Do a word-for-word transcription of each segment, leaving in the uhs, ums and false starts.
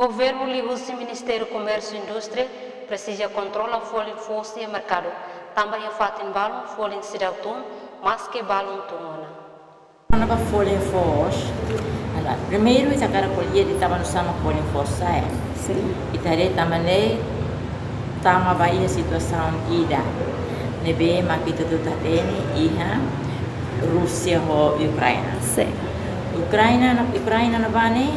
Governu liuhusi Ministériu Komérsiu Indústria presiza kontrola folin foos iha merkadu, tanba iha fatin balun folin seidauk tun, maske balun tun ona. Kona-ba folin foos, ala, primeiru ita hakarak ko'alia de'it tanba nu'usá mak folin foos sa'e. Sin. Ita haree tanba ne'e tama ba iha situasaun ida ne'ebé mak ita hotu hatene iha Rúsia ho Ukraina. Sin. Ukraina, Ukraina ne'ebá ne'e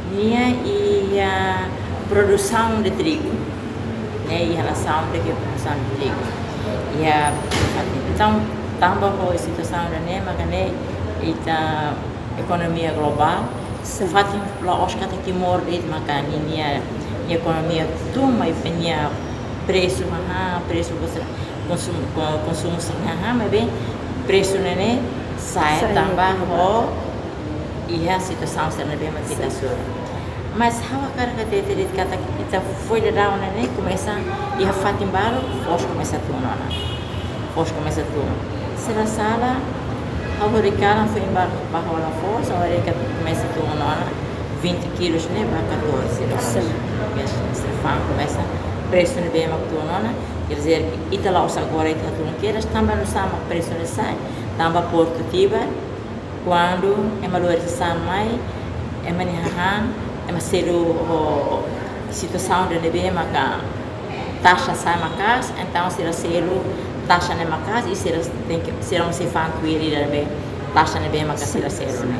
nia iha produsaun de trigu, ne'e iha relasaun ho produsaun de trigu. Iha, entaun, tanba ho situasaun ida-ne'e maka ne'e ita ekonomia globál, sin, fatin la'ós katak Timor de'it maka ninia, nia ekonomia tun, maibé nia presu, haha, presu konsu-, konsumu, ko-, konsumu sira, haha, maibé presu ne'e sa'e, sa'e tanba ho iha situasaun sira ne'ebé mak ita, sin, sura. Mas ha'u hakarak hatete de'it katak ita foin daudaun ne'e komesa iha fatin balu, foos komesa tun ona. Foos komesa tun. Se la sala, ha'u horikalan foin ba, ba hola foos, ha'u haree katak komesa tun ona vinte kilos ne'e ba catorze dólares. Sin. Yes, sira fa'an komesa presu ne'ebé mak tun ona, quer dizer, ita la'ós agora ita hatún kedas, tanba nu'usá mak presu ne'e sa'e, tanba portu tiba, kuandu ema luar sasán mai, ema nia hahán, ema selu ho situasaun ida ne'ebé maka taxa sa'e maka'as, entaun sira selu taxa ne'e maka'as, i sira tenke, sira mós sei fa'an tuir ida ne'ebé taxa ne'ebé maka sira selu ne'e.